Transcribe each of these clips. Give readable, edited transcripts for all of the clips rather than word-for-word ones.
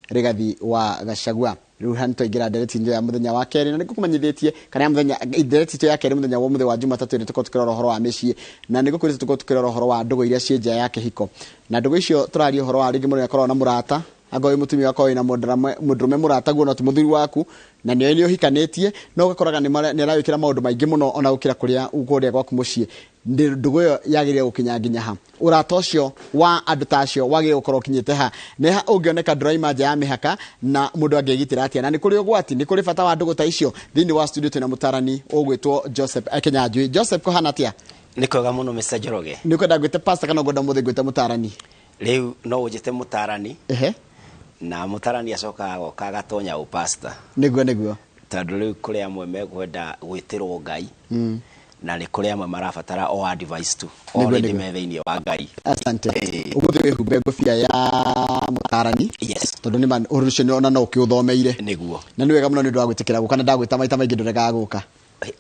Rigathi wa Gachagua. Rĩu haha nĩtwaingĩra ndereti-inĩ ya mũthenya wa kerĩ, na nĩngũkũmenyithĩtie kana ya mũthenya ndereti itũ ya kerĩ mũthenya wa ũmũthĩ wa Jumatatũ ĩrĩa tũkorwo tũkĩrora ũhoro wa mĩciĩ, na nĩngũkwĩrĩte tũkorwo tũkĩrora ũhoro wa ndũgũ iria ciĩ nja ya kĩhiko. Na ndũgũ icio tũraria ũhoro wa rĩngĩ mũndũ nĩakoragwo na mũrata, angorwo wĩ mũtumia ũgakorwo wĩna mũndũrũme mũrataguo no ti mũthuri waku, na nĩoĩ nĩ ũhikanĩtie, no ũgakoraga nĩ aragwĩkĩra maũndũ maingĩ mũno ona gũkĩra kũrĩa kũrĩa gwaku mũciĩ. Ndũgũ ĩyo yagĩrĩire gũkinya nginya ha? Ũrata ũcio wa andũ ta acio wagĩrĩire gũkorwo ũkinyĩte ha? Nĩ ha ũngĩoneka ndũraima nja ya mĩhaka na mũndũ angĩgitĩra atĩa? Na nĩ kũrĩ ũgwati? Nĩ kũrĩ bata wa ndũgũ ta icio? Thĩinĩ wa studio twĩna mũtarani ũgwĩtwo Joseph Kinyanjui. Joseph, kũhana atĩa? Nĩ kwega mũno, Mr. Njoroge. Nĩ ũkwenda ngwĩte pastor kana ũkwenda ũmũthĩ ngwĩte mũtarani? Rĩu no ũnjĩte mũtarani. Na mũtarani acokaga agoka agatonya ũpasta. Nĩguo nĩguo. Tondũ rĩu kũrĩ amwe mekwenda gwĩtĩrwo Ngai. Na nĩ kũrĩ amwe marabatara o advice tu. Already me thĩinĩ wa Ngai. Asante. Ũmũthĩ wĩhumbe ngũbia ya mũtarani. Yes. Tondũ nĩ ma ũhoro ũcio ona no ũkĩũthomeire. Nĩguo. Na nĩ wega mũno nĩ ũndũ wa gwĩtĩkĩra gũka, na ndagwĩta maita maingĩ ndũregaga gũka.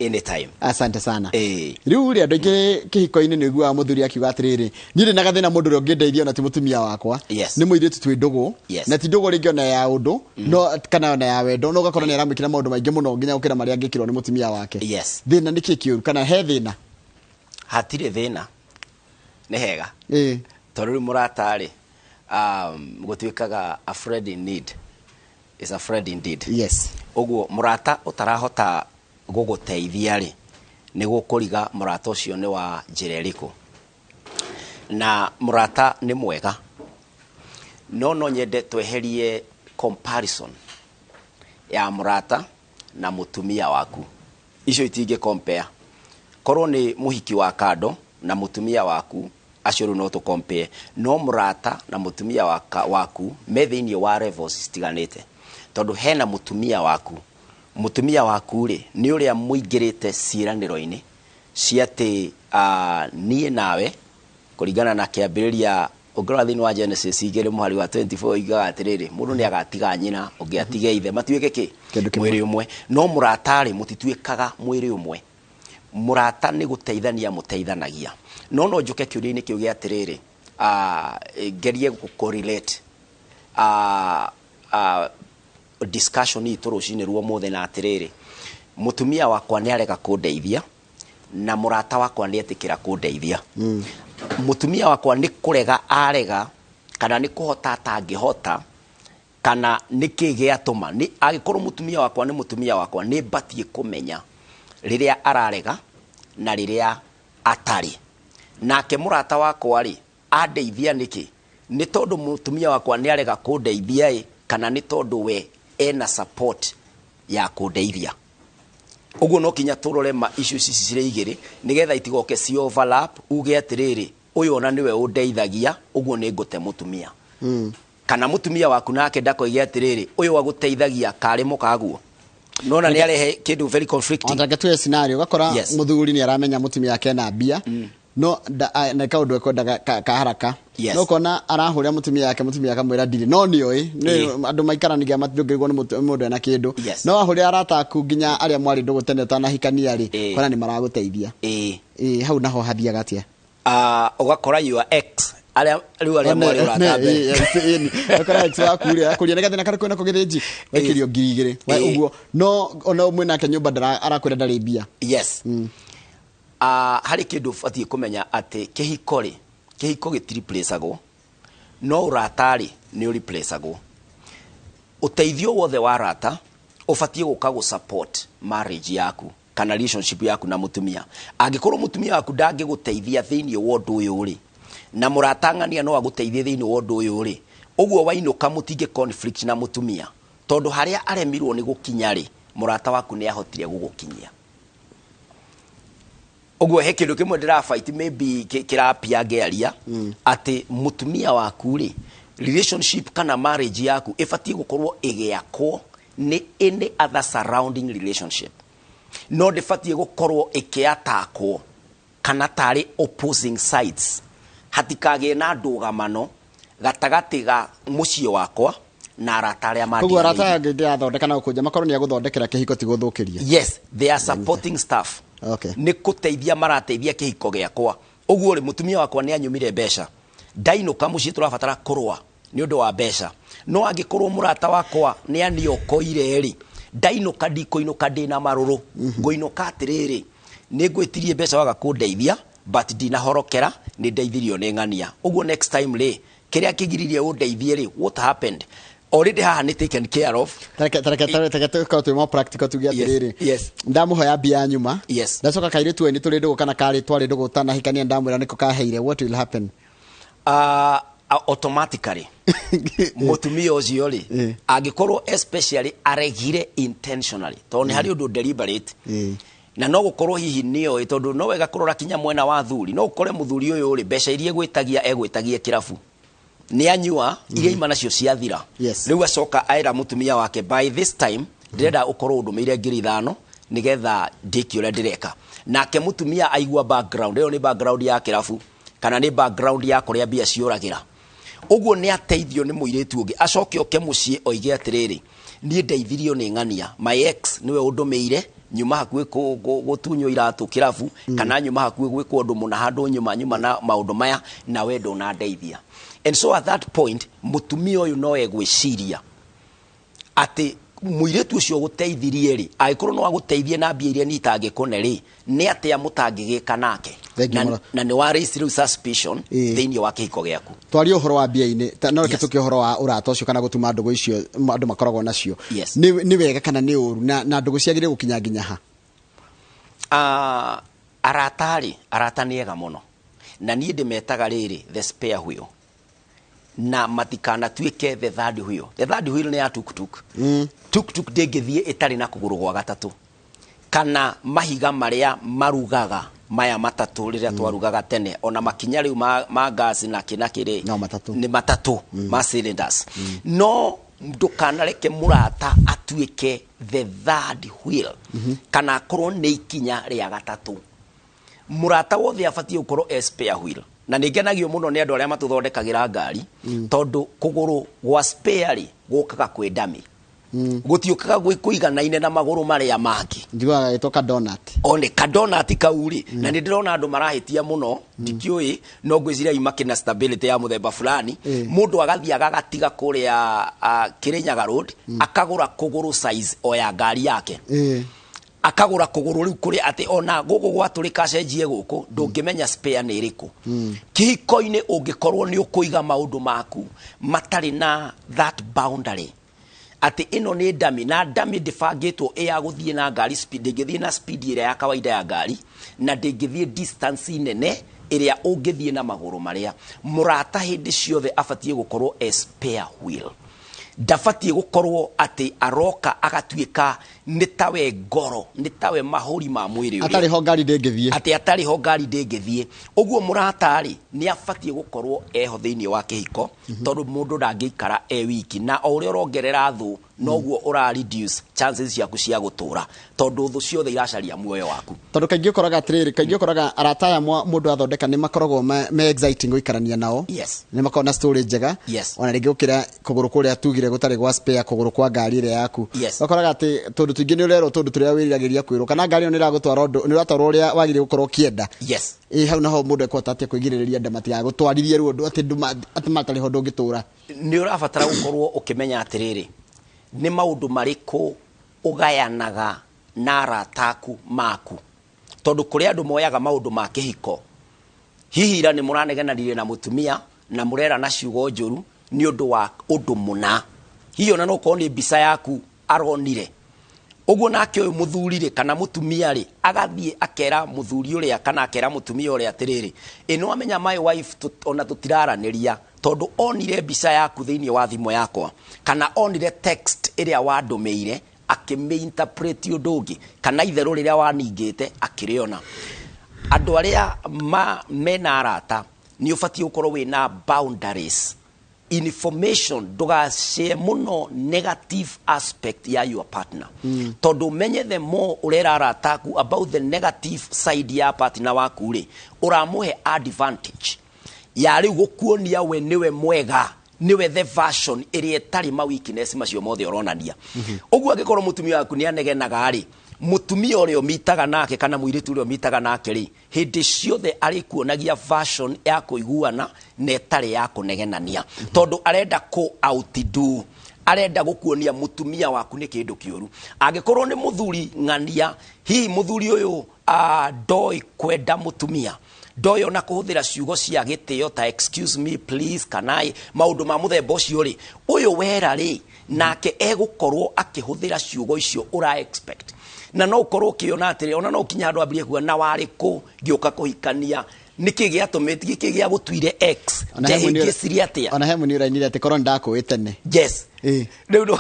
Anytime. Asante sana. Rĩu rĩ, andũ aingĩ kĩhiko-inĩ nĩ ũiguaga mũthuri akiuga atĩrĩrĩ, niĩ ndĩ na gathĩna, mũndũ ũrĩa ũngĩndeithia ona ti mũtumia wakwa. Nĩ mũirĩtu twĩ ndũgũ. Na ti ndũgũ rĩngĩ ona ya ũndũ, no kana ona ya wendo, no ũgakora nĩ aramwĩkĩra maũndũ maingĩ mũno nginya gũkĩra marĩa angĩkĩrwo nĩ mũtumia wake. Thĩna nĩ kĩ kĩũru kana he thĩna? Hatirĩ thĩna. Nĩ hega. Tondũ rĩu mũrata rĩ, gũtuĩkaga a friend in need is a friend indeed. Ũguo mũrata ũtarahota gũgũteithia rĩ, nĩ gũkũriga mũrata ũcio nĩ wa njĩra ĩrĩkũ. Na mũrata nĩ mwega, no no nyende tweherie comparison ya mũrata na mũtumia waku. Icio itingĩ compare. Korwo nĩ mũhiki wa kando na mũtumia waku, acio rĩu no tũ compare. No mũrata na mũtumia waku me thĩinĩ wa levels citiganĩte. Tondũ hena mũtumia waku. Mũtumia waku rĩ, nĩ ũrĩa mũingĩrĩte ciĩranĩro-inĩ cia atĩ niĩ nawe, kũringana na kĩambĩrĩria, ũngĩrora thĩinĩ wa Genesis 2 mũhari wa 24 yugaga atĩrĩrĩ, mũndũ nĩ agatiga nyina, ũngĩ atige ithe, matuĩke kĩ? Kĩndũ kĩmwe. Mwĩrĩ ũmwe. No mũrata rĩ, mũtituĩkaga mwĩrĩ ũmwe. Mũrata nĩ gũteithania mũteithanagia. No no njũke kĩũria-inĩ kĩu gĩa atĩrĩrĩ, ngerie gũ correlate discussion itũ rũcinĩ rwa ũmũthĩ na atĩrĩrĩ, mũtumia wakwa nĩ arega kũndeithia na mũrata wakwa nĩ etĩkĩra kũndeithia. Mũtumia wakwa nĩ kũrega arega, kana nĩ kũhota atangĩhota, kana nĩ kĩ gĩatũma. Nĩ angĩkorwo mũtumia wakwa nĩ mũtumia wakwa, nĩ batiĩ kũmenya rĩrĩa ararega na rĩrĩa atarĩ. Nake mũrata wakwa rĩ, andeithia nĩkĩ? Nĩ tondũ mũtumia wakwa nĩ arega kũndeithia ĩ, kana nĩ tondũ we ena support ya kũndeithia? Ũguo no kinya tũrore ma issues ici cirĩ igĩrĩ, nĩgetha itigoke ci overlap, uge atĩrĩrĩ, ũyũ ona nĩwe ũndeithagia, ũguo nĩ ngũte mũtumia. Kana mũtumia waku nake ndakoige atĩrĩrĩ, ũyũ agũteithagia karĩ mũkaguo. Nona nĩ arehe kĩndũ very conflicting. Ona tuge scenario, ũgakora mũthuri nĩ aramenya mũtumia wake ena mbia, no nĩ kaũndũ ekwendaga ka haraka. No ũkona arahũrĩra mũtumia wake, mũtumia akamwĩra ndirĩ, no nĩoĩ, nĩ andũ maikaranagia ndũngĩrigwo nĩ mũndũ ena kĩndũ. No wahũrĩra arata aku nginya arĩa mwarĩ ndũgũ tene ũtanahikania rĩ, ũkona nĩ maragũteithia. Hau naho hathiaga atĩa? Ũgakora your ex, arĩa rĩu arĩa mwarĩ ũrata mbere. Ũgakora ex waku rĩ, akũria nĩ gathĩna karĩkũ nako gĩthĩnji, waikĩrio 2000. Ũguo, no ona mwĩ nake nyũmba arakwĩra ndarĩ mbia. Yes. Harĩ kĩndũ ũbatiĩ kũmenya atĩ kĩhiko rĩ, kĩhiko gĩtireplaceagwo, no ũrata rĩ, nĩ ũreplaceagwo. Ũteithio wothe wa arata ũbatiĩ gũka gũ support marriage yaku kana relationship yaku na mũtumia. Angĩkorwo mũtumia waku ndangĩgũteithia thĩinĩ wa ũndũ ũyũ rĩ, na mũrata ng'ania no agũteithie thĩinĩ wa ũndũ ũyũ rĩ, ũguo wainũka mũtingĩ conflict na mũtumia, tondũ harĩa aremirwo nĩ gũkinya rĩ, mũrata waku nĩ ahotire gũgũkinyia. Ũguo he kĩndũ kĩmwe ndĩrafight, maybe kĩrapia ngĩaria, atĩ mũtumia waku rĩ, relationship kana marriage yaku ĩbatiĩ gũkorwo ĩgĩakwo nĩ any other surrounding relationship, no ndĩbatiĩ gũkorwo ĩkĩatakwo kana tarĩ opposing sides. Hatikagĩe na ndũgamano gatagatĩ ga mũciĩ wakwa na arata arĩa Koguo arata mandiganĩirie. Angĩ ndĩrathondeka na gũkũnja makorwo nĩ agũthondekera kĩhiko, ti gũthũkĩria. Yes, they are supporting staff. Nĩ kũteithia marateithia kĩhiko gĩakwa. Ũguo rĩ, mũtumia wakwa nĩ anyumire mbeca, ndainũka mũciĩ tũrabatara kũrũa nĩ ũndũ wa mbeca, No angĩkorwo mũrata wakwa nĩ aniokoire rĩ, ndainũka ndikũinũka ndĩna marũrũ, ngũinũka atĩrĩrĩ, nĩ ngwĩtirie mbeca waga kũndeithia, but ndinahorokera, nĩ ndeithirio nĩ ng'ania. Ũguo next time rĩ, kĩrĩa kĩgiririe ũndeithie rĩ, what happened already haha nĩ taken care of. Tareke tũkorwo twĩ more practical, tuge atĩrĩrĩ, ndamũhoya mbia nyuma, ndacoka kairĩtu we nĩ tũrĩ ndũgũ kana karĩ twarĩ ndũgũ ũtanahikania, ndamwĩra nĩko kaheire, what will happen? Automatically mũtumia ũcio rĩ, angĩkorwo especially aregire intentionally, tondũ nĩ harĩ ũndũ deliberate, na no gũkorwo hihi nĩoĩ, tondũ no wega kũrora kinya mwena wa thuri, no ũkore mũthuri ũyũ rĩ, mbeca iria egwĩtagia egwĩtagia kĩrabu, nĩ anyua iria ima nacio ciathira. Rĩu acoka aĩra mũtumia wake, by this time ndĩrenda ũkorwo ũndũmĩire 5,000 nĩgetha ndĩkie ũrĩa ndĩreka. Nake mũtumia aigua background ĩyo nĩ background ya kĩrabu kana nĩ background ya kũrĩa mbia ciũragĩra, ũguo nĩ ateithio nĩ mũirĩtu ũngĩ, acoke oke mũciĩ oige atĩrĩrĩ, niĩ ndeithirio nĩ ng'ania, my ex nĩwe ũndũmĩire, nyuma hakuhĩ gũtunywo iratũ kĩrabu, kana nyuma hakuhĩ gwĩkwo ũndũ mũna handũ nyuma na maũndũ maya, na we ndũnandeithia. And so at that point mũtumia ũyũ no egwĩciria atĩ mũirĩtu ũcio ũgũteithirie rĩ, angĩkorwo no agũteithie na mbia iria niĩ itangĩkũne rĩ, nĩ atĩa mũtangĩgĩka nake? Thank you mũno. Na nĩ wa raise rĩu suspicion thĩinĩ wa kĩhiko gĩaku. Twarie ũhoro wa mbia-inĩ, no reke tũkie ũhoro wa ũrata ũcio kana gũtuma ndũgũ icio andũ makoragwo nacio. Nĩ wega kana nĩ ũru, na ndũgũ ciagĩrĩire gũkinya nginya ha? Arata rĩ, arata nĩ ega mũno, na niĩ ndĩmetaga rĩrĩ the spare wheel, na matikanatuĩke the third wheel. The third wheel nĩ ya tuktuk. Tuktuk ndĩngĩthiĩ ĩtarĩ na kũgũrũ gwa gatatũ, kana mahiga marĩa marugaga maya matatũ rĩrĩa twarugaga tene, ona makinya rĩu ma gas na kĩ na kĩ rĩ, No matatũ. Nĩ matatũ ma cylinders. No ndũkanareke mũrata atuĩke the third wheel, kana akorwo nĩ ikinya rĩa gatatũ. Mũrata wothe abatiĩ gũkorwo e spare wheel. Na nĩ ngenagio mũno nĩ andũ arĩa matũthondekagĩra ngari, tondũ kũgũrũ gwa spare rĩ gũkaga kwĩ ndami, gũtiũkaga gwĩ kũiganaine na magũrũ marĩa mangĩ. Njiguaga gagĩtwo ka donut. One kadonati kau rĩ, na nĩ ndĩrona andũ marahĩtia mũno, ndikĩũĩ, no ngwĩciria imakĩ na stability ya mũthemba fulani. Mũndũ agathiĩ agagatiga kũrĩa Kirinyaga Road, akagũra kũgũrũ size o ya ngari yake, akagũra kũgũrũ rĩu kũrĩa atĩ ona gũkũ gwatũrĩka acenjie gũkũ, ndũngĩmenya spare nĩ ĩrĩkũ. Kĩhiko-inĩ ũngĩkorwo nĩ ũkũiga maũndũ maku matarĩ na that boundary, atĩ ĩno nĩ ndami, na ndami ndĩbangĩtwo ĩ ya gũthiĩ na ngari speed, ndĩngĩthiĩ na speed ĩrĩa ya kawaida ya ngari, na ndĩngĩthiĩ distance nene ĩrĩa ũngĩthiĩ na magũrũ marĩa. Mũrata hĩndĩ ciothe abatiĩ gũkorwo e spare wheel, ndabatiĩ gũkorwo atĩ aroka agatuĩka nĩ tawe ngoro, nĩ tawe mahũri ma mwĩrĩ ũrĩa. Atarĩ ho ngari ndĩngĩthiĩ. Atĩ atarĩ ho ngari ndĩngĩthiĩ. Ũguo mũrata rĩ, nĩ abatiĩ gũkorwo eho thĩinĩ wa kĩhiko, tondũ mũndũ ndangĩikara e wiki, na o ũrĩa ũrongerera thũ noguo ũra reduce chances ciaku cia gũtũra, tondũ thũ ciothe iracaria muoyo waku. Tondũ kaingĩ ũkoraga atĩrĩrĩ, kaingĩ ũkoraga arata aya mũndũ athondeka nĩ makoragwo me exciting gũikarania nao. Nĩ makoragwo na story njega. Ona rĩngĩ gũkĩra kũgũrũ kũrĩa tugire gũtarĩ gwa spare, kũgũrũ kwa ngari ĩrĩa yaku. Ũkoraga atĩ tũndũ tũingĩ nĩ ũrerwo tũndũ tũrĩa wĩriragĩria kwĩrwo, kana ngari ĩyo nĩ ĩragũtwara ũndũ, nĩ ũratwarwo ũrĩa wagĩrĩire gũkorwo ũkĩenda. Ĩ hau naho mũndũ ekũhota atĩa kwĩgirĩrĩria nda matigagũtwarithie rĩu ũndũ atĩ ndũma, atĩ matarĩ ho ndũngĩtũra? Nĩ ũrabatara gũkorwo ũkĩmenya atĩrĩrĩ, nĩ maũndũ marĩkũ ũgayanaga na arata aku maku, tondũ kũrĩ andũ moyaga maũndũ ma kĩhiko, hihi ira nĩ mũranegenanire na mũtumia na mũrerana ciugo njũru nĩ ũndũ wa ũndũ mũna, hihi ona no ũkorwo nĩ mbica yaku aronire ũguo, nake ũyũ mũthuri rĩ kana mũtumia rĩ agathiĩ akera mũthuri ũrĩa kana akera mũtumia ũrĩa atĩrĩrĩ, ĩ nĩ wamenya my wife ona tũtiraranĩria tondũ onire mbica yaku thĩinĩ wa thimũ yakwa, kana onire text ĩrĩa wandũmĩire akĩmĩinterpret ũndũ ũngĩ, kana itherũ rĩrĩa waningĩte akĩrĩona. Andũ arĩa mena arata nĩ ũbatiĩ gũkorwo wĩna boundaries. Information ndũgashare mũno negative aspect ya your partner, tondũ menye the more ũrera arata aku about the negative side ya partner waku rĩ, ũramũhe advantage ya rĩu gũkuonia we nĩwe mwega Niwe the version ĩrĩa ĩtarĩ ma weakness macio mothe ũronania. Ũguo angĩkorwo mũtumia waku nĩ anegenaga rĩ, mũtumia ũrĩa ũmitaga nake kana mũirĩtu ũrĩa ũmitaga nake rĩ, hĩndĩ ciothe arĩkuonagia version ya kũiguana na ĩtarĩ ya kũnegenania, tondũ arenda kũ outdo, arenda gũkuonia mũtumia waku nĩ kĩndũ kĩũru. Angĩkorwo nĩ mũthuri ng'ania, hihi mũthuri ũyũ ndoĩ kwenda mũtumia, ndoĩ ona kũhũthĩra ciugo cia gĩtĩo ta "Excuse me, please" kana maũndũ ma mũthemba ũcio rĩ, ũyũ wera rĩ, nake egũkorwo akĩhũthĩra ciugo icio ũra expect. Na no ũkorwo ũkĩona atĩrĩ, ona no ũkinye handũ ambĩrĩrie kuga, "Na warĩ kũ ngĩũka kũhikania? Nĩkĩ gĩatũmĩte, gĩkĩ gĩa gũtuire ex?" Ndehĩngĩcirie atĩa? Ona he mũini ũrainire atĩ korwo nĩndakũĩ tene. Yes. Rĩu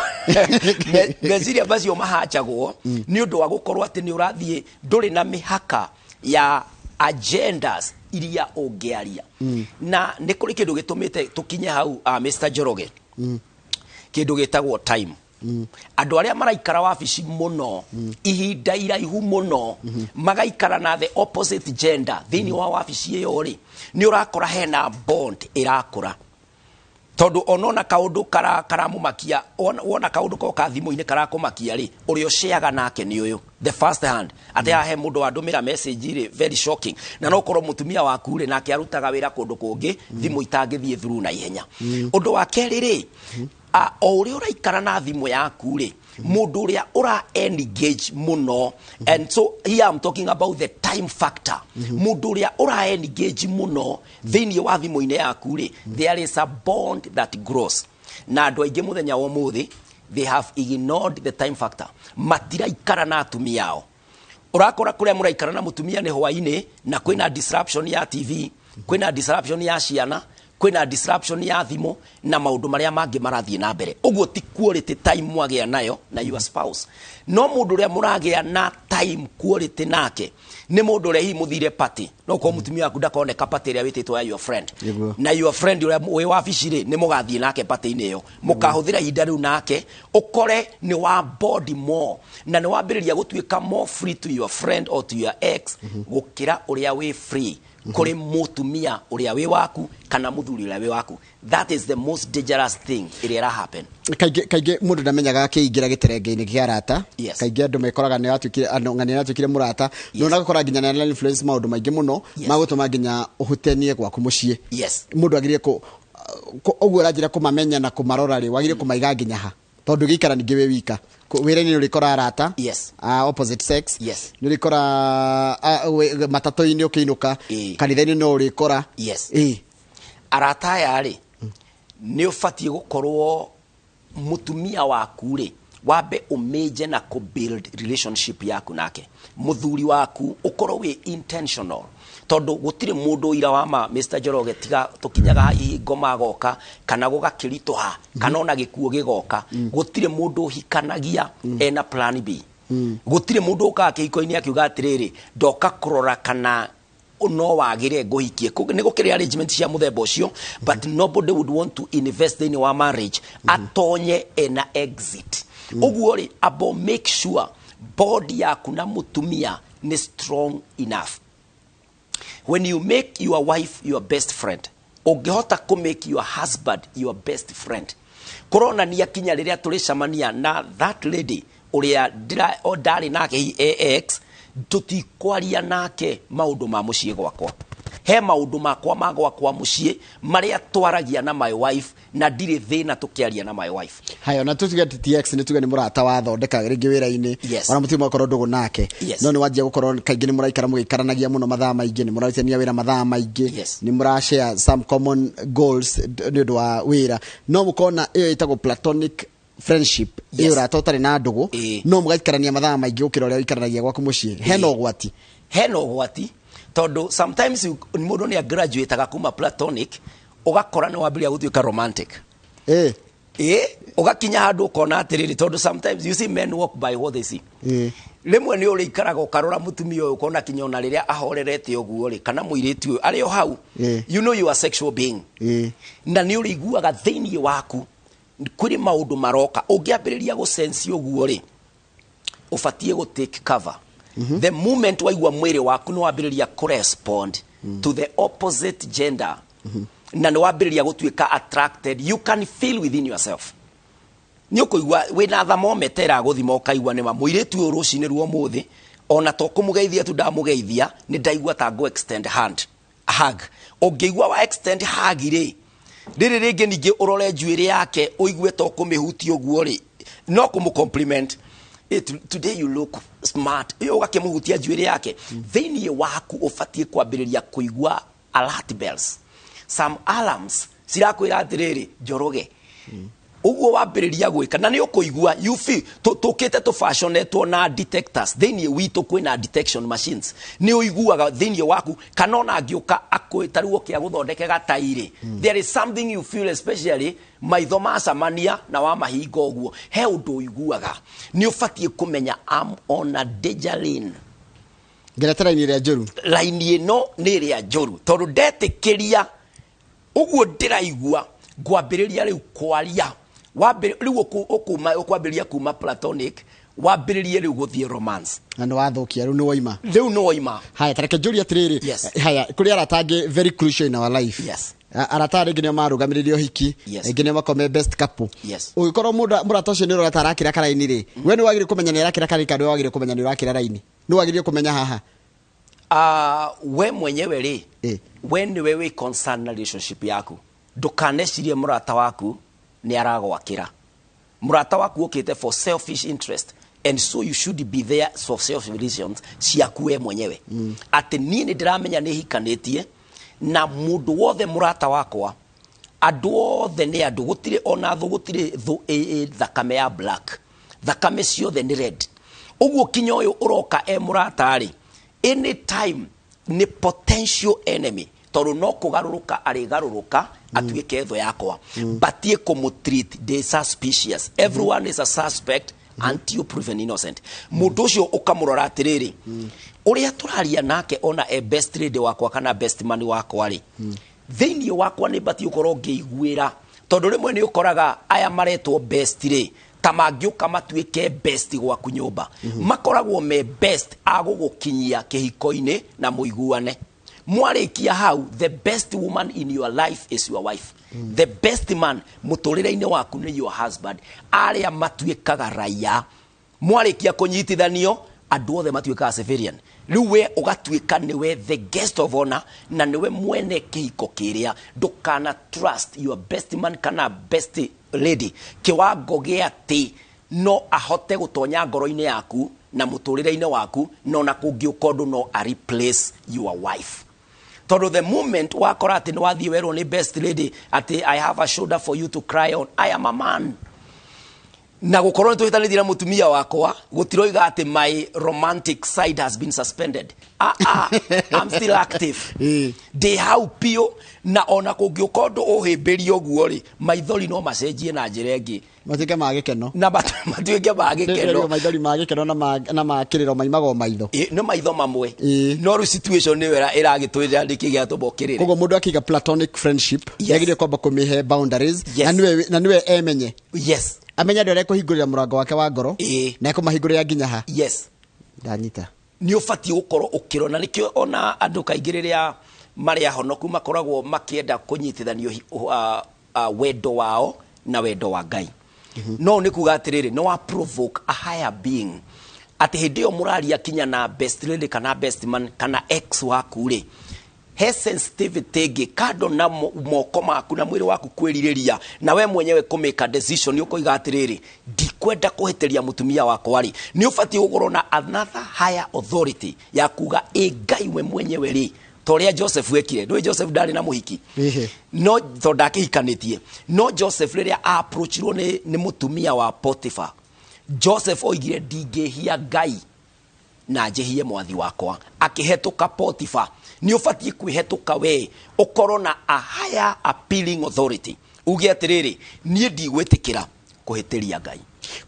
meciria macio mahachagwo nĩ ũndũ wa gũkorwo atĩ nĩ ũrathiĩ ndũrĩ na mĩhaka ya agendas iria ũngĩaria. Na nĩ kũrĩ kĩndũ gĩtũmĩte tũkinye hau, Mr. Njoroge, kĩndũ gĩtagwo time. Andũ arĩa maraikara wabici mũno ihinda iraihu mũno, magaikara na the opposite gender thĩinĩ wa wabici ĩyo rĩ, nĩ ũrakora hena bond ĩrakũra, tondũ onona kaũndũ karamũmakia, wona kaũndũ koka thimũ-inĩ karakũmakia rĩ, ũrĩa ũceaga nake nĩ ũyũ the first hand, atĩ haha he mũndũ wandũmĩra message rĩ, very shocking. Na no korwo mũtumia waku rĩ, nake arutaga wĩra kũndũ kũngĩ, thimũ itangĩthiĩ through na ihenya. Ũndũ wa kerĩ rĩ, o ũrĩa ũraikara na thimũ yaku rĩ, mũndũ ũrĩa ũra engage mũno, and so here I'm talking about the time factor, mũndũ ũrĩa ũra engage mũno thĩinĩ wa thimũ-inĩ yaku rĩ, there is a bond that grows. Na andũ aingĩ mũthenya wa ũmũthĩ, they have ignored the time factor. Matiraikara na atumia ao. Ũrakora kũrĩa mũraikara na mũtumia nĩ hwainĩ, na kwĩna disruption ya TV, kwĩna disruption ya ciana, kwĩna disruption ya thimũ na maũndũ marĩa mangĩ marathiĩ na mbere. Ũguo ti quality time mwagĩa nayo na your spouse. No mũndũ ũrĩa mũragĩa na time quality nake nĩ mũndũ ũrĩa hihi mũthire party, no korwo mũtumia waku ndakoneka party ĩrĩa wĩtĩtwo ya your friend, na your friend ũrĩa wĩ wabici rĩ, nĩ mũgathiĩ nake party-inĩ ĩyo, mũkahũthĩra ihinda rĩu nake, ũkore nĩ wa bond more na nĩ wambĩrĩria gũtuĩka more free to your friend or to your ex gũkĩra ũrĩa wĩ free kũrĩ mũtumia ũrĩa wĩ waku kana mũthuri ũrĩa wĩ waku. That is the most dangerous thing ĩrĩa ĩra happen. Kaingĩ kaingĩ mũndũ ndamenyaga akĩingĩra gĩterenge-inĩ kĩa arata. Kaingĩ andũ mekoraga nĩ watuĩkire andũ ng'ania, nĩ mũrata, no nagũkora nginya nĩ influence maũndũ maingĩ mũno magũtũma nginya ũhutanie gwaku mũciĩ. Mũndũ agĩrĩire ũguo ũranjĩra kũmamenya na kũmarora rĩ, wagĩrĩire kũmaiga nginya ha? Tondũ gĩikara ningĩ wĩ wika, wĩra-inĩ nĩ ũrĩkora arata opposite sex, nĩ ũrĩkora matatũ-inĩ ũkĩinũka, kanitha-inĩ no ũrĩkora. Arata aya rĩ, nĩ ũbatiĩ gũkorwo mũtumia waku rĩ, wambe ũmĩnje na kũ build relationship yaku nake. Mũthuri waku ũkorwo wĩ intentional, tondũ gũtirĩ mũndũ ũira wa ma, Mr. Njoroge, tiga tũkinyaga ihingo magoka kana gũgakĩritũha kana ona gĩkuũ gĩgoka. Gũtirĩ mũndũ ũhikanagia ena plan B. Gũtirĩ mũndũ ũkaga kĩhiko-inĩ akiuga atĩrĩrĩ, "Ndoka kũrora kana no wagĩre ngũhikie." Nĩ gũkĩrĩ arrangement cia mũthemba ũcio, but nobody would want to invest thĩinĩ wa marriage atonye ena exit. Ũguo rĩ, abo make sure bond yaku na mũtumia nĩ strong enough. When you make your wife your best friend, ũngĩhota kũ make your husband your best friend, kũronania kinya rĩrĩa tũrĩcemania na that lady ũrĩa o ndarĩ nake hihi ex, tũtikwaria nake maũndũ ma mũciĩ gwakwa. He maũndũ makwa ma gwakwa mũciĩ marĩa twaragia na my wife, na ndirĩ thĩna tũkĩaria na my wife. Haya, na tutige atĩ ti ex, nĩ tuge nĩ mũrata wathondeka rĩngĩ wĩra-inĩ, ona mũtirĩ mwakorwo ndũgũ nake, no nĩ wanjia gũkorwo kaingĩ nĩ mũraikara mũgĩikaranagia mũno mathaa maingĩ, nĩ mũrarutithania wĩra mathaa maingĩ, nĩ mũra share some common goals nĩ ũndũ wa wĩra, no mũkona ĩyo ĩtagwo platonic friendship, ĩyo ũrata ũtarĩ na ndũgũ, no mũgaikarania mathaa maingĩ gũkĩra ũrĩa ũikaranagia gwaku mũciĩ. Hena ũgwati? Hena ũgwati, tondũ sometimes mũndũ nĩ agraduateaga kuma platonic, ũgakora nĩ wambĩrĩria gũtuĩka romantic. Ĩ, ũgakinya handũ ũkona atĩrĩrĩ, tondũ sometimes you see, men walk by what they see. Rĩmwe nĩ ũrĩikaraga ũkarora mũtumia ũyũ, ũkona kinya ona rĩrĩa ahorerete ũguo rĩ, kana mũirĩtu ũyũ arĩ o hau, you know you are sexual being, na nĩ ũrĩiguaga thĩinĩ waku kũrĩ maũndũ maroka. Ũngĩambĩrĩria gũsensi ũguo rĩ, ũbatiĩ gũ take cover. The moment waigua mwĩrĩ waku nĩ wambĩrĩria kũrespond to the opposite gender. Na nĩ wambĩrĩria gũtuĩka attracted, you can feel within yourself. Nĩ ũkũigua wĩna thermometer ĩragũthima, ũkaigua nĩma mũirĩtu ũyũ rũcinĩ rwa ũmũthĩ, ona to kũmũgeithia tu ndamũgeithia, nĩ ndaigua ta ngũ extend hand hug. Ũngĩigua wa extend hug rĩ, rĩrĩ rĩngĩ ningĩ ũrore njuĩrĩ yake, ũigue to kũmĩhutia ũguo rĩ, no kũmũ compliment. Today you look smart. Ĩ, ũgakĩmũhutia njuĩrĩ yake. Thĩinĩ waku ũbatiĩ kwambĩrĩria kũigua alert bells, some alarms cirakwĩra atĩrĩrĩ, Njoroge, ũguo wambĩrĩria gwĩka na nĩ ũkũigua, you feel tũkĩte tũbashonetwo na detectors thĩinĩ witũ, kwĩna detection machines, nĩ ũiguaga thĩinĩ waku, kana ona angĩũka akwĩ ta rĩu oke agũthondeke gatairĩ, there is something you feel, especially maitho macamania na wamahinga ũguo, he ũndũ ũiguaga. Nĩ ũbatiĩ kũmenya am on a danger lane. Ngerete raini ĩrĩa njũru. Raini ĩno nĩ ĩrĩa njũru, tondũ ndetĩkĩria ũguo ndĩraigua, ngwambĩrĩria rĩu kwaria. Rĩu ũkwambĩrĩria kuma platonic, wambĩrĩrie rĩu gũthiĩ romance. Na nĩ wathũkia, rĩu nĩ woima. Rĩu nĩ woima. Haya, tareke njũrie atĩrĩrĩ. Yes. Haya, kũrĩ arata angĩ very crucial in our life. Arata rĩngĩ nĩo marũgamĩrĩire ũhiki, rĩngĩ nĩo makome best couple. Ũngĩkorwo mũndũ mũrata ũcio nĩ ũrona ta arakĩra karaini rĩ, we nĩ wagĩrĩire kũmenya nĩ arakĩra karaini, kana nĩ wagĩrĩire kũmenya nĩ ũrakĩra raini? Nĩ wagĩrĩire kũmenya haha? We mwenyewe rĩ, we nĩwe wĩ concern na relationship yaku. Ndũkanecirie mũrata waku nĩ aragwakĩra. Mũrata waku ũkĩte for selfish interest, and so you should be there for selfish reasons ciaku we mwenyewe. Atĩ niĩ nĩ ndĩramenya nĩ hikanĩtie na mũndũ wothe mũrata wakwa, andũ othe nĩ andũ, gũtirĩ ona thũ, gũtirĩ thũ ĩ thakame ya black, thakame ciothe nĩ red. Ũguo kinya ũyũ ũroka e mũrata rĩ, anytime nĩ potential enemy, tondũ no kũgarũrũka arĩgarũrũka atuĩke thũ yakwa. Batiĩ kũmũtreat ndĩ suspicious. Everyone is a suspect until proven innocent. Mũndũ ũcio ũkamũrora atĩrĩrĩ, ũrĩa tũraria nake, ona e best lady wakwa kana best man wakwa rĩ, thĩinĩ wakwa nĩ batiĩ gũkorwo ngĩiguĩra, tondũ rĩmwe nĩ ũkoraga aya maretwo best rĩ, ta mangĩũka matuĩke best gwaku nyũmba, makoragwo me best a gũgũkinyia kĩhiko-inĩ na mũiguane. Mwarĩkia hau, the best woman in your life is your wife. The best man mũtũrĩre-inĩ waku nĩ your husband. Arĩa matuĩkaga raia mwarĩkia kũnyitithanio, andũ othe matuĩkaga civilian. Rĩu we ũgatuĩka nĩwe the guest of honor na nĩwe mwene kĩhiko kĩrĩa. Ndũkana trust your best man kana best lady kĩwango gĩa atĩ no ahote gũtonya ngoro-inĩ yaku na mũtũrĩre-inĩ waku, no na kũngĩũka ũndũ no a replace your wife. Tondũ the moment wakora atĩ nĩ wathiĩ werwo nĩ best lady atĩ "I have a shoulder for you to cry on," I am a man, na gũkorwo nĩ tũhĩtanĩtie na mũtumia wakwa gũtiroiga atĩ my romantic side has been suspended. Ah, ah, I'm still active. Ndĩ hau biũ, na ona kũngĩũka ũndũ ũhĩmbĩrie ũguo rĩ, maithori no macenjie na njĩra ĩngĩ. Matuĩke ma gĩkeno. Na matuĩke ma gĩkeno. Maithori ma gĩkeno na ma kĩrĩro maimaga o maitho. Nĩ maitho mamwe. No rĩu situation nĩyo ĩragĩtwĩra nĩkĩ gĩatũma ũkĩrĩre. Koguo mũndũ akiga platonic friendship, nĩagĩrĩire kwamba kũmĩhe boundaries, na nĩwe emenye, amenye andũ arĩa ekũhingũrĩra mũrango wake wa ngoro na ekũmahingũrĩra nginya ha. Ndanyita. Nĩ ũbatiĩ gũkorwo ũkĩrora, na nĩkĩo ona andũ kaingĩ rĩrĩa marĩ ahonoku makoragwo makĩenda kũnyitithanio wendo wao na wendo wa Ngai. No nĩ kuga atĩrĩrĩ, nĩ wa provoke a higher being, atĩ hĩndĩ ĩyo mũraria kinya na best lady kana best man kana ex waku rĩ, he sensitivity ĩngĩ kando na moko maku na mwĩrĩ waku kwĩrirĩria, na we mwenyewe kũmĩka decision, nĩ ũkoiga atĩrĩrĩ, ndikwenda kũhĩtĩria mũtumia wakwa rĩ, nĩ ũbatiĩ gũkorwo na another higher authority ya kuga ĩ Ngai we mwenyewe rĩ, ta ũrĩa Joseph ekire. Ndũĩ Joseph ndarĩ na mũhiki? No tondũ ndakĩhikanĩtie. No Joseph rĩrĩa approachirwo nĩ mũtumia wa Potiphar, Joseph oigire, "Ndingĩhia Ngai na njĩhie mwathi wakwa." Akĩhetũka Potiphar. Nĩ ũbatiĩ kwĩhetũka we, ũkorwo na a higher appealing authority, uge atĩrĩrĩ, niĩ ndigwĩtĩkĩra kũhĩtĩria Ngai.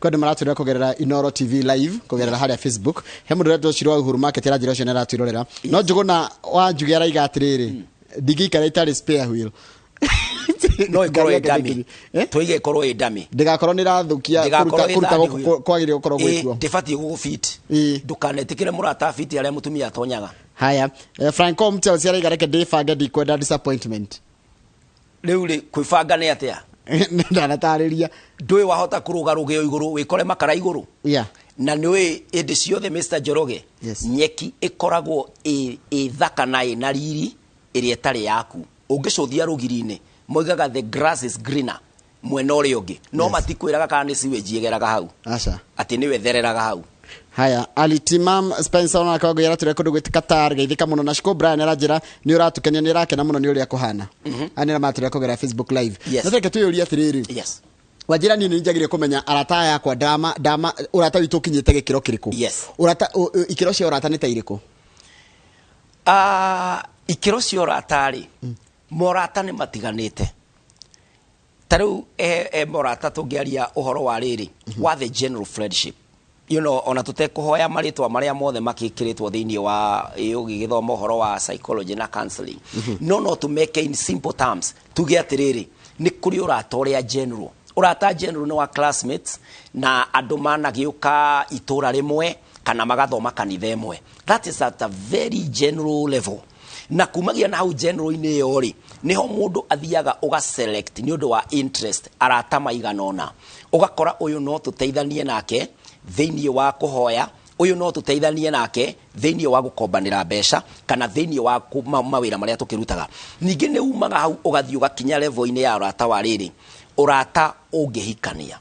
Kwĩ andũ maratwĩrora kũgerera Inoro TV live, kũgerera harĩa Facebook. He mũndũ ũretwo Ciro wa Uhuru Market, aranjĩra ũcio nĩ aratwĩrorera. No Njũgũna wa Njuge araiga atĩrĩrĩ, ndingĩikara itarĩ spare wheel. No ĩkorwo Ngari ĩ yake ndami. Eh? Tũige ĩkorwo ĩ ndami. Ndĩgakorwo nĩ ĩrathũkia. Ndĩgakorwo kũruta ĩ kũruta thandi gũkũ wheel. kwagĩrĩire gũkorwo gwĩkuo. Ndĩbatiĩ gũgũbit. Ndũkanetĩkĩre mũrata abiti arĩa mũtumia atonyaga. Haya, Franco Mchelsea araiga, reke ndĩbange, ndikwenda disappointment. Rĩu rĩ, kwĩbanga nĩ atĩa? Ndanatarĩria. Ndũĩ wahota kũrũga rũgĩo igũrũ wĩkore makara igũrũ. Na nĩũĩ hĩndĩ ciothe, Mr. Njoroge, nyeki ĩkoragwo ĩ thaka na ĩna riri ĩrĩa ĩtarĩ yaku. Ũngĩcũthia rũgiri-inĩ, moigaga the grass is greener mwena ũrĩa ũngĩ, no matikwĩraga kana nĩ sewage ĩgeraga hau. Aca. Atĩ nĩwe thereraga hau. Haya, Alitimam Spencer ona kago yara ture kundu gwĩtĩ Qatar, geithĩka mũno. Na Shiko Brian aranjĩra nĩ ũratũkenia, nĩ ũrakena mũno nĩ ũrĩa kũhana. Aya nĩ maratũrĩa kũgerera Facebook Live. No reke twĩyũrie atĩrĩrĩ, wanjĩra, niĩ nĩ njagĩrĩire kũmenya arata aya akwa ndama ndama ũrata witũ ũkinyĩte gĩkĩro kĩrĩkũ? Ũrata ikĩro cia ũrata nĩ ta irĩkũ? Ikĩro cia ũrata rĩ, morata nĩ matiganĩte. Ta rĩu e morata tũngĩaria ũhoro wa rĩrĩ wa the general friendship, ona tũtekũhoya marĩtwa marĩa mothe makĩkĩrĩtwo thĩinĩ wa ũgĩgĩthoma ũhoro wa psychology na counseling, no tũmeke in simple terms, tuge atĩrĩrĩ, nĩ kũrĩ ũrata ũrĩa general. Ũrata general nĩ wa classmates na andũ managĩũka itũra rĩmwe kana magathoma kanitha ĩmwe. That is at a very general level. Na kumagia na hau general-inĩ ĩyo rĩ, nĩho mũndũ athiaga ũga select nĩ ũndũ wa interest arata maigana ũna, ũgakora ũyũ no tũteithanie nake thĩinĩ wa kũhoya, ũyũ no tũteithanie nake thĩinĩ wa gũkombanĩra mbeca kana thĩinĩ wa mawĩra marĩa tũkĩrutaga. Ningĩ nĩ umaga hau ũgathiĩ ũgakinya level-inĩ ya ũrata wa rĩrĩ, ũrata ũngĩhikania.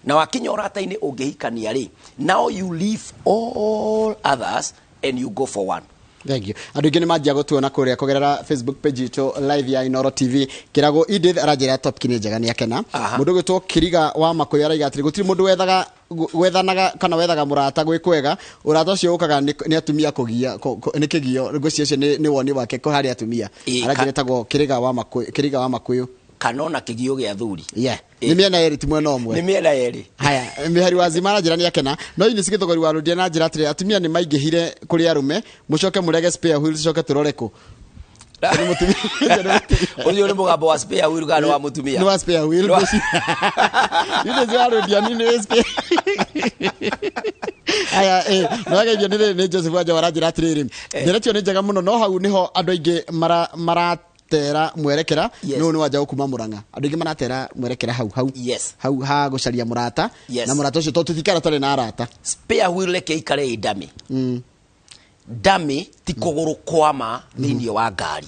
Na wakinya ũrata-inĩ ũngĩhikania rĩ, now you leave all others and you go for one. Thank you. Andũ aingĩ nĩ manjia gũtuona kũrĩa kũgerera Facebook page itũ live ya Inoro TV. Kĩragwo Edith aranjĩra topic nĩ njega, nĩ akena. Mũndũ ũgwĩtwo Kiriga wa Makũyũ araiga atĩrĩ, gũtirĩ mũndũ wethaga gwethanaga kana wethaga mũrata gwĩ kwega, ũrata ũcio ũkaga nĩ atumia kũgia nĩ kĩgio. Ngwĩciria ũcio nĩ woni wake kũ harĩ atumia. Aranjĩra etagwo Kiriga wa Makũyũ, Kiriga wa Makũyũ. Kana ona kĩgio gĩa thuri. Yeah. Nĩ mĩena ĩrĩ, ti mwena ũmwe. Nĩ mĩena yerĩ. Haya, mĩhari wa zima aranjĩra nĩ akena. No ini cigĩthogori wa rũndia na njĩra atĩrĩ, atumia nĩ maingĩhire kũrĩ arũme, mũcoke mũrege spare wheel, coke tũrore kũ. Nĩ mũtumia. Ũcio nĩ mũgambo wa spare wheel kana nĩ wa mũtumia? Nĩ wa spare wheel. Nĩ wa rũndia nĩ spare. Aya, no ageithio nĩ Joseph Wanja aranjĩra atĩrĩrĩ, nderetio nĩ njega mũno, no hau nĩho andũ aingĩ maratera mwerekera. No nĩ wanja kuma Murang'a, andũ aingĩ maratera mwerekera hau hau hau ha gũcaria mũrata na mũrata ũcio, tondũ tũtikara tũtarĩ na arata. Spare wheel reke ikare ĩ dummy. Dummy ti kũgũrũ kwama thĩinĩ wa ngari.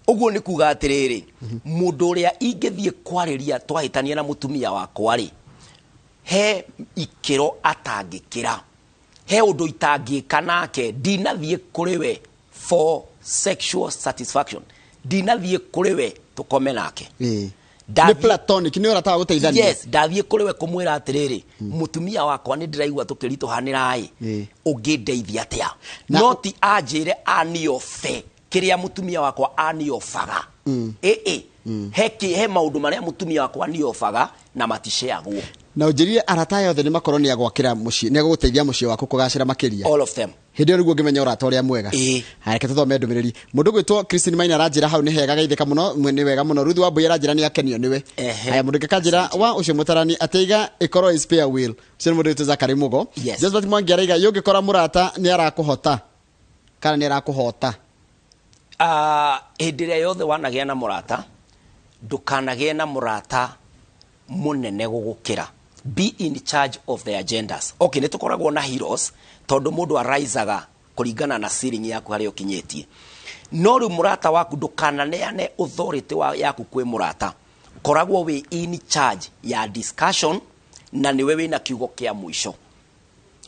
Ũguo nĩ kuga atĩrĩrĩ, mũndũ ũrĩa ingĩthiĩ kwarĩria twahĩtania na mũtumia wakwa rĩ, he ikĩro atangĩkĩra, he ũndũ itangĩka nake. Ndinathiĩ kũrĩ we for sexual satisfaction, ndinathiĩ kũrĩ we tũkome nake. Nĩ platonic, nĩ ũrata wa gũteithania. Yes, ndathiĩ kũrĩ we kũmwĩra atĩrĩrĩ, mũtumia wakwa nĩ ndĩraigua tũkĩritũhanĩra ĩ, ũngĩndeithia atĩa? No ti anjĩre aniobe kĩrĩa mũtumia wakwa aniobaga. Ĩĩ, he maũndũ marĩa mũtumia wakwa aniobaga na maticeagwo. Na ũnjĩrire arata aya othe nĩ makorwo nĩ agwakĩra mũciĩ, nĩ agũgũteithia mũciĩ waku kũgacĩra makĩria. All of them. Hĩndĩ ĩyo nĩguo ũngĩmenya ũrata ũrĩa mwega. Haya, reke tũthome ndũmĩrĩri. Mũndũ gwĩtwo Christine Maina aranjĩra hau nĩ hega, geithĩka mũno, nĩ wega mũno. Ruth Wambui aranjĩra nĩ akenio nĩwe. Haya, mũndũ ũngĩ akanjĩra wa ũcio mũtarani atĩiga ĩkorwo ĩ spare wheel. Ũcio nĩ mũndũ wĩtwo Zachary Mugo. Josephat Mwangi araiga yũngĩkora mũrata nĩ arakũhota kana nĩ arakũhota. Hĩndĩ ĩrĩa yothe wanagĩa na mũrata, ndũkanagĩe na mũrata mũnene gũgũkĩra. Be in charge of the agendas. Okay, nĩ tũkoragwo na heroes tondũ mũndũ araisaga kũringana na ceiling yaku harĩa ũkinyĩtie. No rĩu mũrata waku, ndũkananeane authority yaku kwĩ mũrata. Koragwo wĩ in charge ya discussion na nĩwe wĩna kiugo kĩa mũico.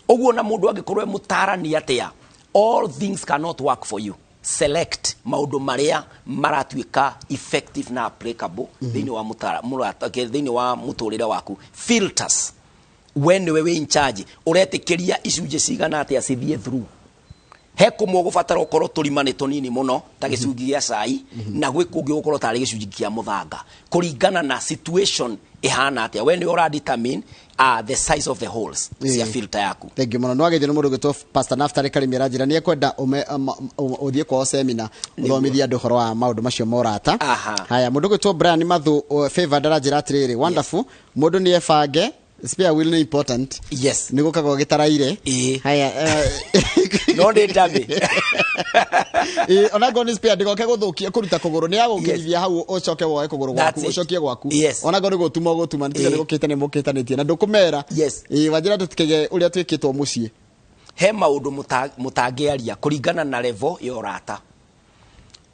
Ũguo na mũndũ angĩkorwo e mũtarani atĩa, all things cannot work for you. Select maũndũ marĩa maratuĩka effective na applicable thĩinĩ wa mũrata, thĩinĩ wa mũtũrĩre waku. Filters, we nĩwe wĩ in charge, ũretĩkĩria icunjĩ cigana atĩa cithiĩ through. He kũmwe ũgũbatara ũkorwo tũrima nĩ tũnini mũno ta gĩcungi gĩa cai, na gwĩ kũngĩ ũgũkorwo tarĩ gĩcunji kĩa mũthanga, kũringana na situation ĩhana atĩa. We nĩwe ũra determine the size of the holes cia filter yaku. Thank you mũno. Nĩ wageithio nĩ mũndũ ũgwĩtwo Pastor Naftali Karimi, aranjĩra nĩ ekwenda ũthiĩ kwao seminar, ũthomithie andũ ũhoro wa maũndũ macio ma ũrata. Haya, mũndũ ũgwĩtwo Brian Mathu Favor aranjĩra atĩrĩrĩ, wonderful, mũndũ nĩ ebange. Spare wheel nĩ important. Yes. Nĩ gũkagwo gĩtaraire. Ĩĩ. Haya, No nĩ ndamĩ. Ĩĩ, ona ngorwo nĩ spare ndĩgoke gũthũkia kũruta kũgũrũ, nĩ yagũkĩrithia hau ũcoke woe kũgũrũ gwaku, That's it. ũcokie gwaku. Yes. Ona ngorwo nĩ gũtuma ũgũtuma, nĩ tiga Ĩĩ. nĩ gũkĩtania mũkĩtanĩtie na ndũkũmera. Yes. Ĩĩ, wanjĩra tũtikige ũrĩa twĩkĩtwo mũciĩ. He maũndũ mũtangĩaria kũringana na level ya ũrata,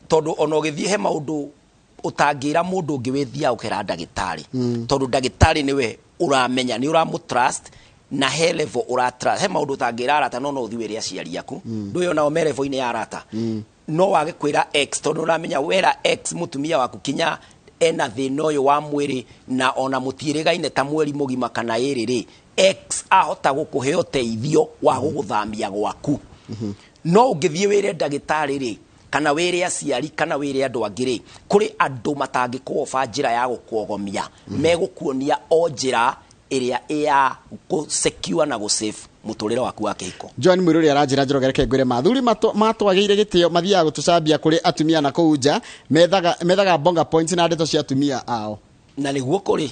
tondũ ona ũgĩthiĩ he maũndũ ũtangĩra mũndũ ũngĩ wĩthiaga ũkera ndagĩtarĩ, tondũ ndagĩtarĩ nĩwe ũramenya, nĩ ũramũ trust na he level ũra trust. He maũndũ ũtangĩra arata, no no ũthiĩ wĩre aciari aku, ndũĩ onao me level-inĩ ya arata. No wage kwĩra ex, tondũ ũramenya wera ex mũtumia waku kinya ena thĩna ũyũ wa mwĩrĩ na ona mũtiĩrĩgaine ta mweri mũgima kana ĩrĩ rĩ, ex ahota gũkũhe ũteithio wa gũgũthamia gwaku. No ũngĩthiĩ wĩre ndagĩtarĩ rĩ, kana wĩre aciari, kana wĩre andũ angĩ rĩ, kũrĩ andũ matangĩkũoba njĩra ya gũkuogomia, megũkuonia o njĩra ĩrĩa ya gũ-secure na gũ-save mũtũrĩre waku wa kĩhiko. John Mwiruri aranjĩra Njoroge, reke ngwĩre ma athuri matwagĩire gĩtĩo, mathiaga gũtũcambia kũrĩ atumia na kũu nja, methaga bonga points na ndeto cia atumia ao. Na nĩguo kũrĩ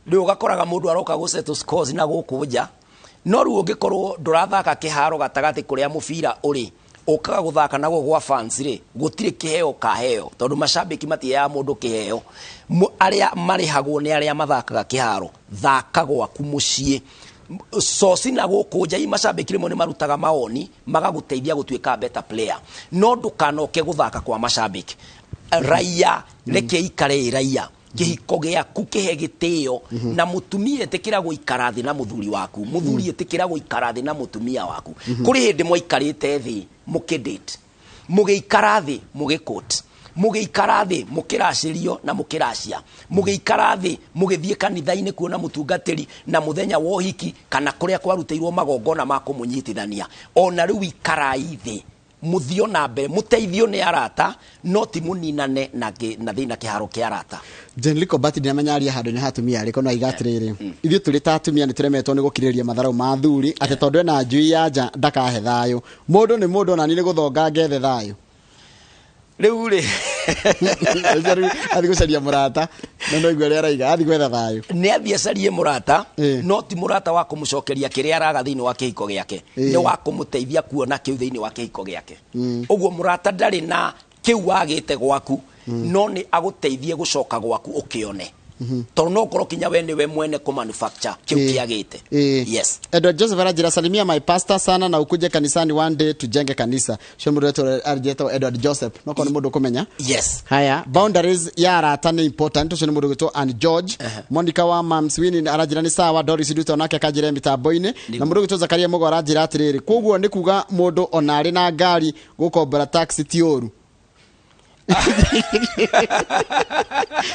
rĩu ũgakoraga mũndũ aroka gũ settle scores na gũkũ nja, no rĩu ũngĩkorwo ndũrathaka kĩharo gatagatĩ kũrĩa mũbira ũrĩ, ũkaga gũthaka naguo gwa fans rĩ, gũtirĩ kĩheo kaheo, tondũ macambĩki matiheaga mũndũ kĩheo. Arĩa marĩhagwo nĩ arĩa mathakaga kĩharo. Thaka gwaku mũciĩ, coci na gũkũ nja, macambĩki rĩmwe nĩ marutaga maoni magagũteithia gũtuĩka better player, no ndũkanoke gũthaka kwa macambĩki. Raia reke ikare ĩ raia, kĩhiko gĩaku kĩhe gĩtĩo, na mũtumia ĩtĩkĩra gũikara thĩ na mũthuri waku, mũthuri ĩtĩkĩra gũikara thĩ na mũtumia waku. Kũrĩ hĩndĩ mwaikarĩte thĩ mũkĩdate, mũgĩikara thĩ mũgĩkũt, mũgĩikara thĩ mũkĩracĩrio na mũkĩracia, mũgĩikara thĩ mũgĩthiĩ kanitha-inĩ kuona mũtungatĩri na mũthenya wa ũhiki kana kũrĩa kwarutĩirwo magongona ma kũmũnyitithania. Ona rĩu ikarai thĩ mũthio na mbere, mũteithio nĩ arata, no ti mũninane na thĩna kĩharo kĩa arata. Jane Bati ndinamenya aria handũ nĩ hatumia arĩkũ, no aiga atĩrĩrĩ, ithuĩ tũrĩ ta atumia nĩ tũremetwo nĩ gũkirĩrĩria matharau ma athuri, atĩ tondũ ena njui ya nja ndakahe thayũ. Mũndũ nĩ mũndũ, ona niĩ nĩ gũthonga ngethe thayũ. Rĩu rĩ, athiĩ gũcaria mũrata, na no igua ũrĩa araiga, athiĩ gwetha thayũ. Nĩ athiĩ acarie mũrata, no ti mũrata wa kũmũcokeria kĩrĩa araga thĩinĩ wa kĩhiko gĩake, nĩ wa kũmũteithia kuona kĩu thĩinĩ wa kĩhiko gĩake. Ũguo mũrata ndarĩ na kĩu wagĩte gwaku, no nĩ agũteithie gũcoka gwaku ũkĩone, tondũ no ũkorwo kinya we nĩwe mwene kũ manufacture kĩu kĩagĩte. Yes. Edward Joseph aranjĩra, salimia my pastor sana na ukuje kanisani one day tujenge kanisa. Cio mũndũ wetwo aranjĩtwo Edward Joseph, no korwo nĩ mũndũ ũkũmenya. Yes. Haya, boundaries ya arata nĩ important. Ũcio nĩ mũndũ ũgwĩtwo Ann George. Monica wa Mams Winnie aranjĩra nĩ sawa. Doris Duto onake akanjĩra mĩtambo-inĩ. Na mũndũ ũgwĩtwo Zakaria Mũgo aranjĩra atĩrĩrĩ, koguo nĩ kuga mũndũ ona arĩ na ngari gũkombora taxi ti ũru.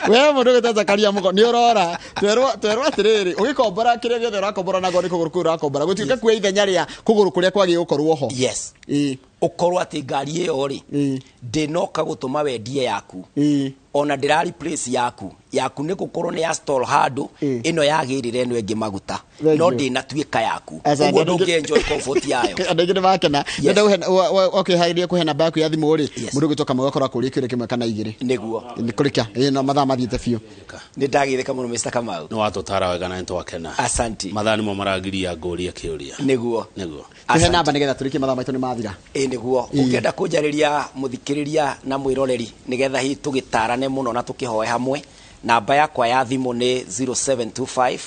We mũndũ ũgwĩtwo Zakaria Mũgo nĩ ũrora, twerwo atĩrĩrĩ, ũgĩkombora kĩrĩa gĩothe ũrakombora nago nĩ kũgũrũ kũu ũrakombora, gũtuĩka kuoya ithenya rĩa kũgũrũ kũrĩa kwagĩrĩire gũkorwo ho. Yes. Ũkorwo atĩ ngari ĩyo rĩ, ndĩnoka gũtũma wendie yaku, ona ndĩra replace yaku, yaku nĩ gũkorwo nĩ ya stall handũ, ĩno yagĩrĩre ĩno ĩngĩ maguta, no ndĩnatuĩka yaku, ũguo ndũngĩ enjoy comfort yayo. Andũ aingĩ nĩ makena. Nenda ũkĩharĩria kũhe namba yaku ya thimũ rĩ, mũndũ ũgwĩtwo Kamau akorwo akũria kĩũria kĩmwe kana igĩrĩ. Nĩguo. Nĩ kũrĩkia. No mathaa mathiĩte biũ. Nĩ ndagĩrĩka mũno Mr. Kamau. Nĩ watũtara wega na nĩ twakena. Asante. Mathaa nĩmo maragiria ngũrie kĩũria. Nĩguo. Nĩguo. Tũhe namba nĩgetha tũrĩkie, mathaa maitũ nĩ mathira. Ĩ nĩguo. Ũngĩenda kũnjarĩria mũthikĩrĩria na mwĩroreri nĩgetha hihi tũgĩtarane mũno na tũkĩhoe hamwe, namba yakwa ya thimũ nĩ 0725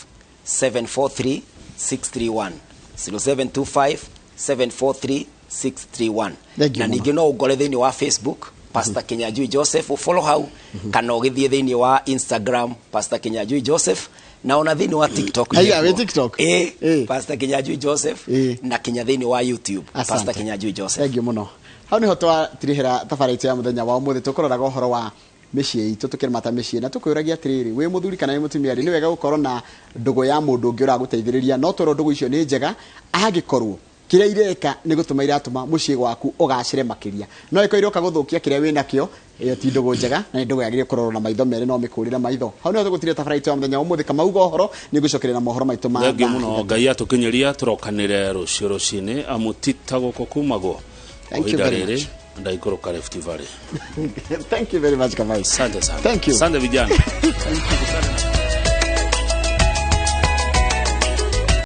743 631, 0725 743 631. Na ningĩ no ũngore thĩinĩ wa Facebook Pastor Kinyanjui Joseph, ũfollow hau, kana ũgĩthiĩ thĩinĩ wa Instagram Pastor Kinyanjui Joseph, na ona thĩinĩ wa TikTok. Aya, wĩ TikTok? Ĩ, Pastor Kinyanjui Joseph, na kinya thĩinĩ wa YouTube Pastor Kinyanjui Joseph. Thank you mũno. Hau niho twatirihĩra tabarĩra itũ ya mũthenya wa ũmũthĩ, tũkũroraga ũhoro wa mĩciĩ itũ, tũkĩramata mĩciĩ na tũkwĩragia atĩrĩrĩ, wĩ mũthuri kana wĩ mũtumia rĩ, nĩ wega gũkorwo na ndũgũ ya mũndũ ũngĩ ũragũteithĩrĩria, no twerwo ndũgũ icio nĩ njega angĩkorwo kĩrĩa ireka nĩ gũtũma iratũma mũciĩ gwaku ũgacĩre makĩria, no ĩkorwo iroka gũthũkia kĩrĩa wĩnakĩo, ĩyo ti ndũgũ njega na nĩ ndũgũ yagĩrĩire kũrorwo na maitho merĩ no mĩkũrĩre maitho. Hau nĩho tũgũtiria tabarĩra itũ ya mũthenya wa ũmũthĩ. Kamau ũhoro nĩ ngũcokeria na mohoro maitũ ma Thengiũ mũno, Ngai atũkinyĩria tũrokanĩre rũciũ rũcinĩ, amu ti ta gũkũ kumagwo. Thank you very much. Ndaikũrũka Rift Valley. Thank you very much, Kamau. Asante sana. Thank you. Asante vijana. Thank you.